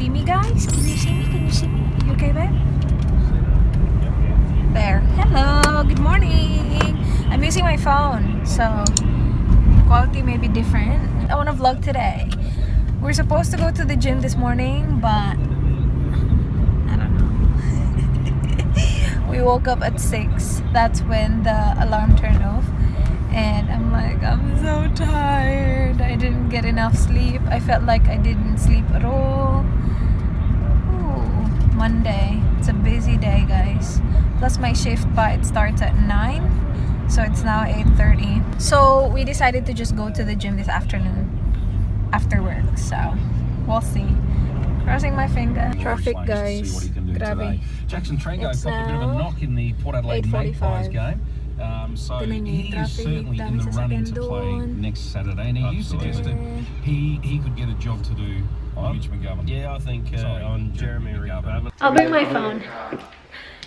see me, guys? Can you see me? Can you see me? You okay, babe? There. Hello. Good morning. I'm using my phone, so quality may be different. I want to vlog today. We're supposed to go to the gym this morning, but I don't know. We woke up at 6. That's when the alarm turned off. And I'm like, I'm so tired. I didn't get enough sleep. I felt like I didn't sleep at all. Ooh, Monday. It's a busy day, guys. Plus my shift it starts at 9. So it's now 8:30. So we decided to just go to the gym this afternoon after work. So we'll see. Crossing my finger. Traffic, guys. Grabe. Jackson Trengo got a bit of a knock in the Port Adelaide Magpies game. So he is certainly in the running to play next Saturday, and you suggested he could get a job to do on Mitch McGovern. Yeah, I think on Jeremy McGovern. I'll bring my phone.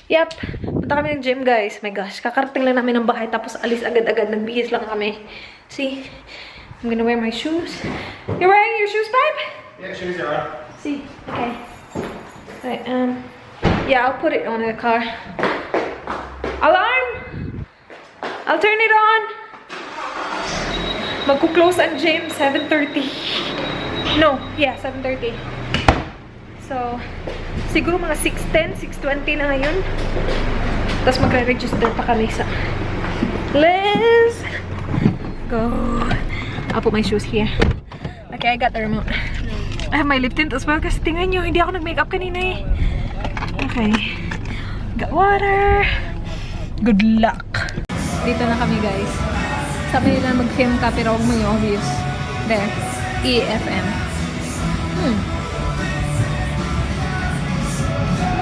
Yep, punta kami ng gym, guys. My gosh, kakarating lang namin ng bahay tapos alis agad-agad. Nagbihis lang kami. See? I'm gonna wear my shoes. You're wearing your shoes, babe? Yeah, shoes are right. See? Okay. Right, yeah, I'll put it on the car. Alarm! I'll turn it on. Magko-close ang gym 7:30. No, yeah, 7:30. So, siguro mga 6:10, 6:20 na ngayon. Tapos magre-register pa kami sa... Let's go. I'll put my shoes here. Okay, I got the remote. I have my lip tint as well kasi tingnan nyo, hindi ako nag-makeup kanina eh. Okay. Got water. Good luck. Dito na kami, guys. Sabi nila mag-film ka pero huwag mo yung obvious. There. EFM.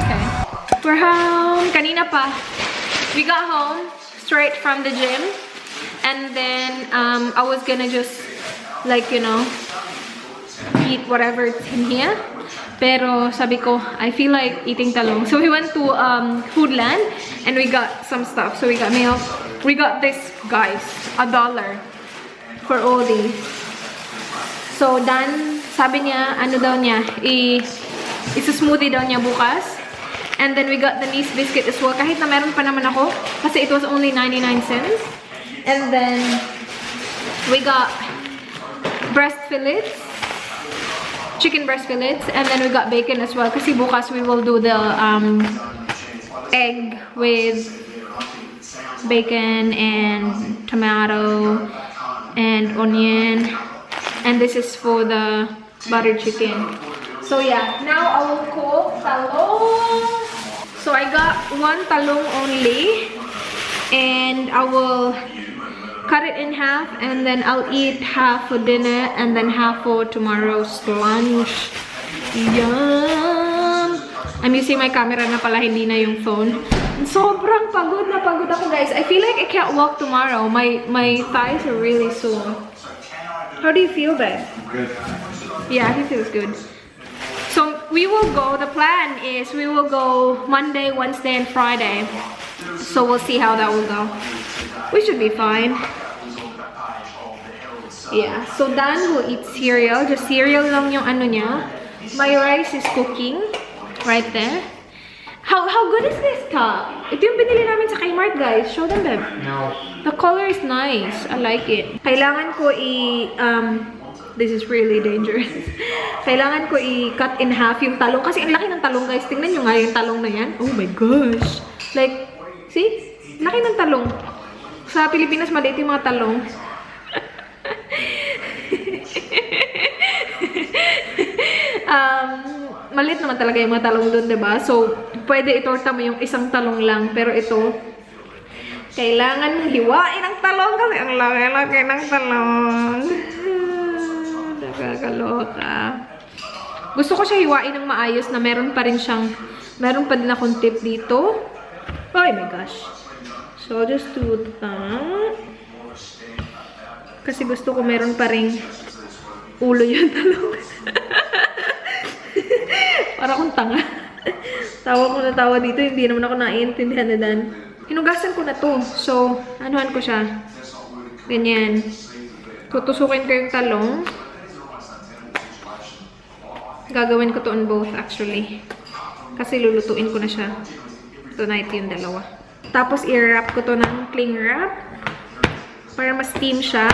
Okay. We're home. Kanina pa. We got home straight from the gym. And then, I was gonna just, like, you know, eat whatever's in here. Pero sabi ko, I feel like eating talong. So we went to Foodland and we got some stuff. So we got milk. We got this, guys, $1 for all these. So Dan, sabi niya, ano daw niya, isa-smoothie daw niya bukas. And then we got the Nice biscuit as well. Kahit na meron pa naman ako, kasi it was only 99 cents. And then we got breast fillets. Chicken breast fillets, and then we got bacon as well kasi bukas we will do the egg with bacon and tomato and onion, and this is for the butter chicken. So yeah, now I will cook talong. So I got one talong only, and I will cut it in half, and then I'll eat half for dinner and then half for tomorrow's lunch. Yum! I'm using my camera na pala, hindi na yung phone. Sobrang pagod na pagod ako, guys. I feel like I can't walk tomorrow. My thighs are really sore. How do you feel, babe? Good. Yeah, he feels good. So we will go, the plan is we will go Monday, Wednesday, and Friday. So we'll see how that will go. We should be fine. Yeah, so Dan will eat cereal. Just cereal lang yung ano niya. My rice is cooking. Right there. How good is this cup? Ito yung binili namin sa Kmart, guys. Show them, babe. No. The color is nice. I like it. Kailangan ko this is really dangerous. Kailangan ko i-cut in half yung talong. Kasi ang laki ng talong, guys. Tingnan nyo nga yung talong na yan. Oh my gosh. Like, see? Laki ng talong. Sa Pilipinas, maliit yung mga talong. Maliit naman talaga yung mga talong doon, diba? So, pwede itorta mo yung isang talong lang. Pero ito, kailangan hiwain ang talong kasi ang laki-laki ng talong. Nakakaloka. Gusto ko siya hiwain ng maayos na meron pa rin din akong tip dito. Oh my gosh. So, I'll just do that. Kasi gusto ko meron pa ring ulo yung talong. Para akong tanga. Tawa ko na tawa dito. Hindi naman ako naiintindihan na Dan. Hinugasan ko na to. So, anuhan ko siya. Ganyan. Tutusukin ko yung talong. Gagawin ko to on both actually. Kasi lulutuin ko na siya tonight yung dalawa. Tapos i-wrap ko to ng cling wrap para ma-steam siya.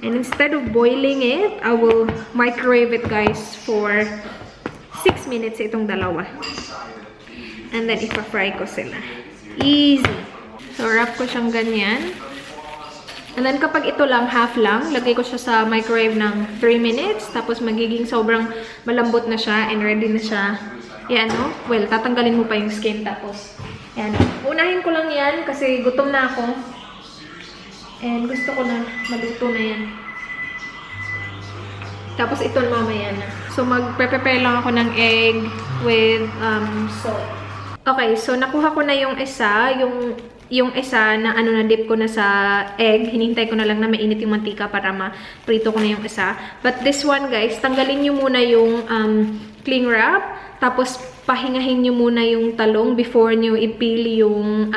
And instead of boiling it, I will microwave it guys for 6 minutes itong dalawa. And then ipa-fry ko sila. Easy. So wrap ko siyang ganyan. And then kapag ito lang, half lang, lagay ko siya sa microwave ng 3 minutes. Tapos magiging sobrang malambot na siya and ready na siya. Yan, no? Well, tatanggalin mo pa yung skin tapos. Yan. Unahin ko lang yan kasi gutom na ako. And gusto ko na maluto na yan. Tapos ito mamaya na. So mag-prepare lang ako ng egg with salt. Okay, so nakuha ko na yung isa. Yung isa na na dip ko na sa egg. Hinintay ko na lang na mainit yung mantika para ma-prito ko na yung isa. But this one guys, tanggalin nyo muna yung cling wrap. Tapos pahingahin nyo muna yung talong before nyo ipili yung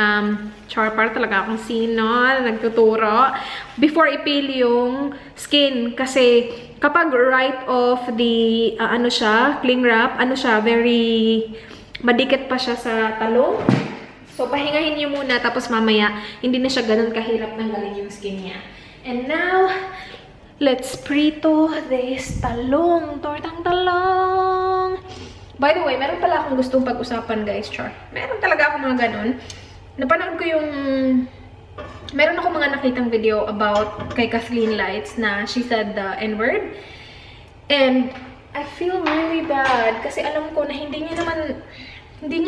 char. Talaga akong sino nagtuturo. Before ipili yung skin. Kasi kapag right off the cling wrap, very madikit pa siya sa talong. So, pahingahin niyo muna, tapos mamaya, hindi na siya ganun kahirap tanggalin yung skin niya. And now, let's prito this talong. Tortang talong! By the way, meron pala akong gustong pag-usapan, guys, char. Meron talaga akong mga ganun. Napanood ko yung... Meron ako mga nakitang video about kay Kathleen Lights na she said the N-word. And I feel really bad kasi alam ko na hindi niya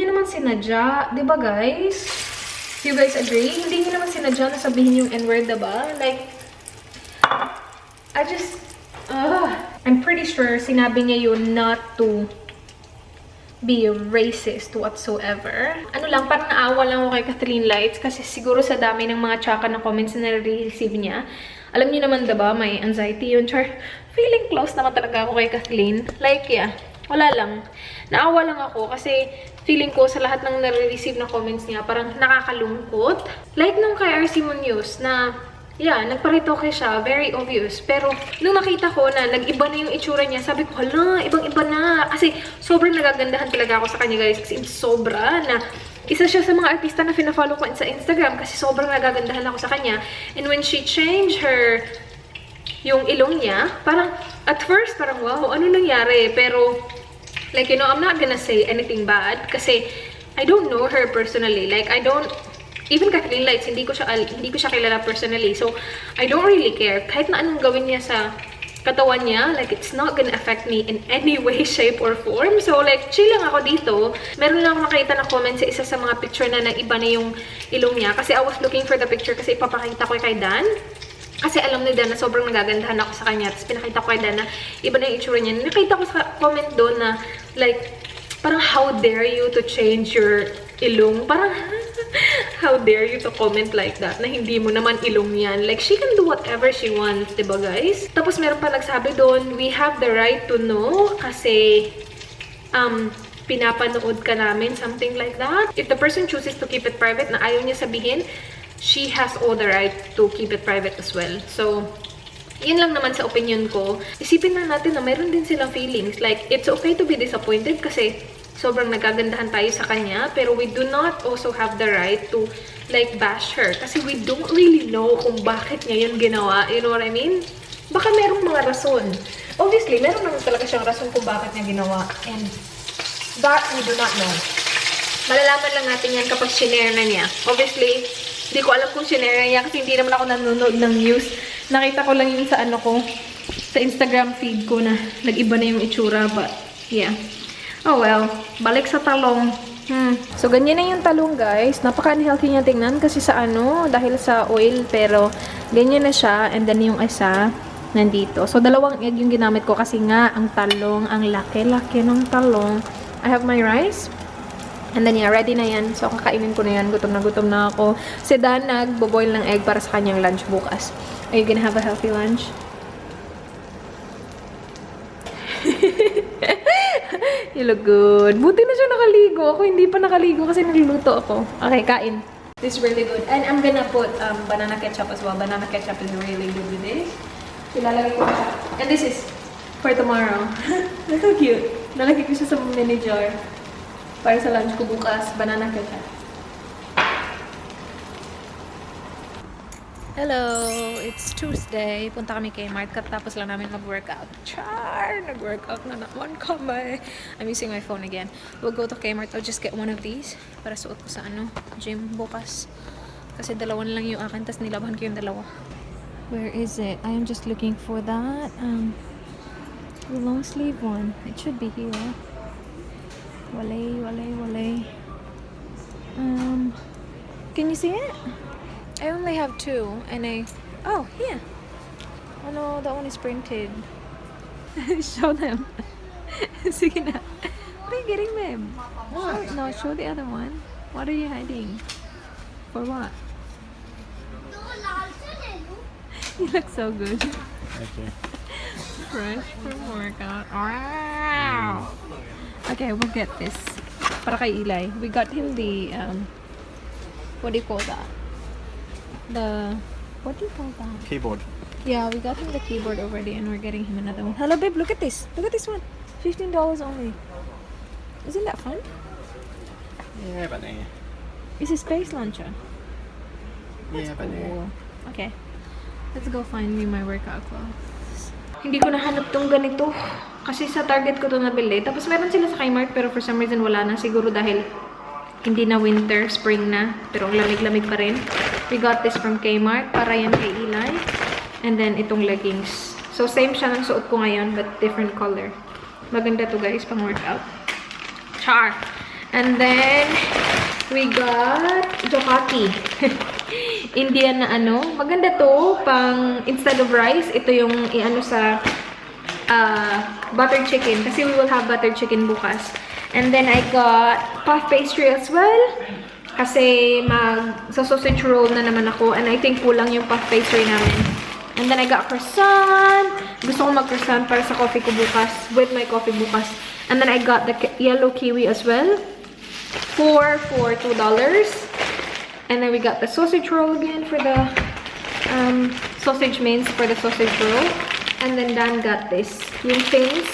naman sinadya, 'di ba guys? You guys agree? Hindi niya naman sinadya na sabihin yung N-word, 'di ba? Like I'm pretty sure sinabi niya yun not to be racist whatsoever. Ano lang, parang naawa lang ako kay Kathleen Lights kasi siguro sa dami ng mga tsaka na comments na nare-receive niya. Alam niyo naman, diba, may anxiety yun, char. Feeling close naman talaga ako kay Kathleen. Like, yeah, wala lang. Naawa lang ako kasi feeling ko sa lahat ng nare-receive na comments niya, parang nakakalungkot. Like nung kay RC Munoz na, yeah, nagparitoke siya, very obvious. Pero, nung nakita ko na nag-iba na yung itsura niya, sabi ko, hala, ibang-iba na. Kasi, sobrang nagagandahan talaga ako sa kanya, guys. Kasi sobra na, isa siya sa mga artista na fina-follow ko sa Instagram kasi sobrang nagagandahan ako sa kanya. And when she changed yung ilong niya, parang, at first, parang, wow, ano nangyari? Pero, like, you know, I'm not gonna say anything bad kasi I don't know her personally. Like, even Kathleen Lights, hindi ko siya kilala personally. So, I don't really care. Kahit na anong gawin niya sa katawan niya, like, it's not gonna affect me in any way, shape, or form. So, like, chill lang ako dito. Meron lang ako nakita na comment sa isa sa mga picture na naiba na yung ilong niya. Kasi I was looking for the picture kasi ipapakita ko kay Dan. Kasi alam ni Dan na sobrang nagagandahan ako sa kanya. Tapos pinakita ko kay Dan na iba na yung itsura niya. Nakita ko sa comment doon na, like, parang how dare you to change your ilong? Parang, how dare you to comment like that na hindi mo naman ilong yan? Like, she can do whatever she wants, diba guys? Tapos meron pa nagsabi doon, we have the right to know kasi pinapanood ka namin, something like that. If the person chooses to keep it private na ayaw niya sabihin, she has all the right to keep it private as well. So, yun lang naman sa opinion ko. Isipin na natin na mayroon din silang feelings. Like, it's okay to be disappointed kasi sobrang nagagandahan tayo sa kanya, pero we do not also have the right to, like, bash her. Kasi we don't really know kung bakit niya yun ginawa. You know what I mean? Baka merong mga rason. Obviously, meron naman talaga siyang rason kung bakit niya ginawa. And that we do not know. Malalaman lang natin yan kapag shinare na niya. Obviously, hindi ko alam kung shinare niya kasi hindi naman ako nanonood ng news. Nakita ko lang yung sa sa Instagram feed ko na nag-iba na yung itsura. But, yeah. Oh well, balik sa talong. So, ganyan na yung talong, guys. Napaka-unhealthy niya tingnan kasi sa dahil sa oil. Pero, ganyan na siya. And then, yung isa, nandito. So, dalawang egg yung ginamit ko kasi nga, ang talong, ang laki-laki ng talong. I have my rice. And then, yeah, ready na yan. So, kakainin ko na yan. Gutom na ako. Si Dan, nagbo-boil ng egg para sa kanyang lunch bukas. Are you gonna have a healthy lunch? You look good. Buti na siya nakaligo. Ako hindi pa nakaligo kasi nagluluto ako. Okay, kain. This is really good. And I'm gonna put banana ketchup as well. Banana ketchup is really good with this. Ilalagay ko siya. And this is for tomorrow. That's so cute. Nalagay ko siya sa mini jar. Para sa lunch ko bukas, banana ketchup. Hello! It's Tuesday. Punta kami kay Mart. Katapos lang namin mag-workout. Char! Nag-workout na naman kami. I'm using my phone again. We'll go to Kmart. I'll just get one of these para suot ko sa gym bukas. Kasi dalawa na lang yung akin. Tapos nilaban ko yung dalawa. Where is it? I am just looking for that. The long sleeve one. It should be here. Wale. Can you see it? I only have 2 and oh, here. Oh no, that one is printed. Show them. Sige na. What are you getting them? Show the other one. What are you hiding? For what? You look so good. Okay. Fresh from workout. Wow. Okay, we'll get this. Para kay Eli. We got him the what do you call that? What do you call that? Keyboard. Yeah, we got him the keyboard already and we're getting him another one. Hello babe, look at this. Look at this one. $15 only. Isn't that fun? Yeah, bunny. It's a space launcher. Yeah, bunny. Cool. Okay. Let's go find me my workout clothes. Hindi ko nahanap tong ganito. Kasi sa Target ko to nabili. Tapos meron sila sa Kmart pero for some reason wala na. Siguro dahil hindi na winter, spring na. Pero lamig-lamig pa rin. We got this from Kmart. Para yan kay Eli. And then itong leggings. So same siya ng suot ko ngayon but different color. Maganda to guys pang workout. Char! And then we got chapati. Indian na maganda to pang instead of rice, ito yung sa buttered chicken kasi we will have buttered chicken bukas. And then I got puff pastry as well kasi sa sausage roll na naman ako and I think kulang yung puff pastry namin. And then I got croissant. Gusto ko mag-croissant para sa coffee ko bukas with my coffee bukas. And then I got the yellow kiwi as well for $2. And then we got the sausage roll again for the sausage mince for the sausage roll. And then Dan got this. Yung things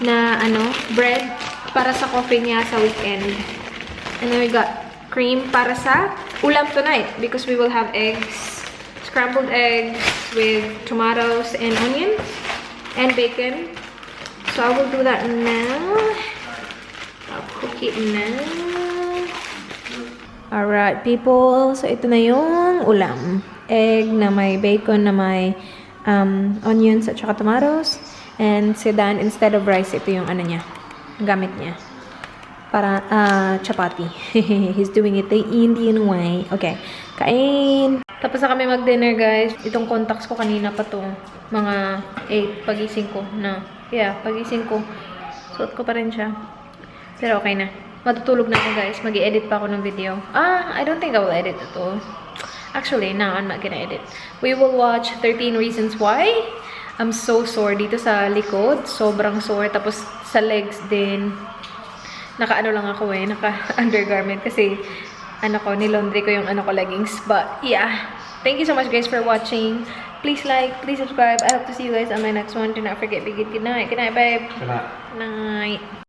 na bread para sa coffee niya sa weekend. And then we got cream para sa ulam tonight because we will have eggs, scrambled eggs with tomatoes and onions and bacon. So I will do that now. I'll cook it now. Alright, people. So, ito na yung ulam. Egg na may bacon na may onions at saka tomatoes. And si Dan, instead of rice, ito yung niya. Gamit niya. Para chapati. He's doing it the Indian way. Okay. Kain! Tapos na kami mag-dinner, guys. Itong contacts ko kanina pa to. Mga 8 pagising ko. Yeah, pagising ko. Suot ko pa rin siya. Pero okay na. Matutulog na ako guys. Mag-i-edit pa ako ng video. I don't think I will edit it all. Actually, no, I'm not gonna edit. We will watch 13 Reasons Why. I'm so sore dito sa likod. Sobrang sore. Tapos sa legs din. Naka-ano lang ako naka-undergarment. Kasi nilondry ko yung leggings. But yeah. Thank you so much guys for watching. Please like, please subscribe. I hope to see you guys on my next one. Do not forget, be good. Good night. Good night, babe. Good night. Night.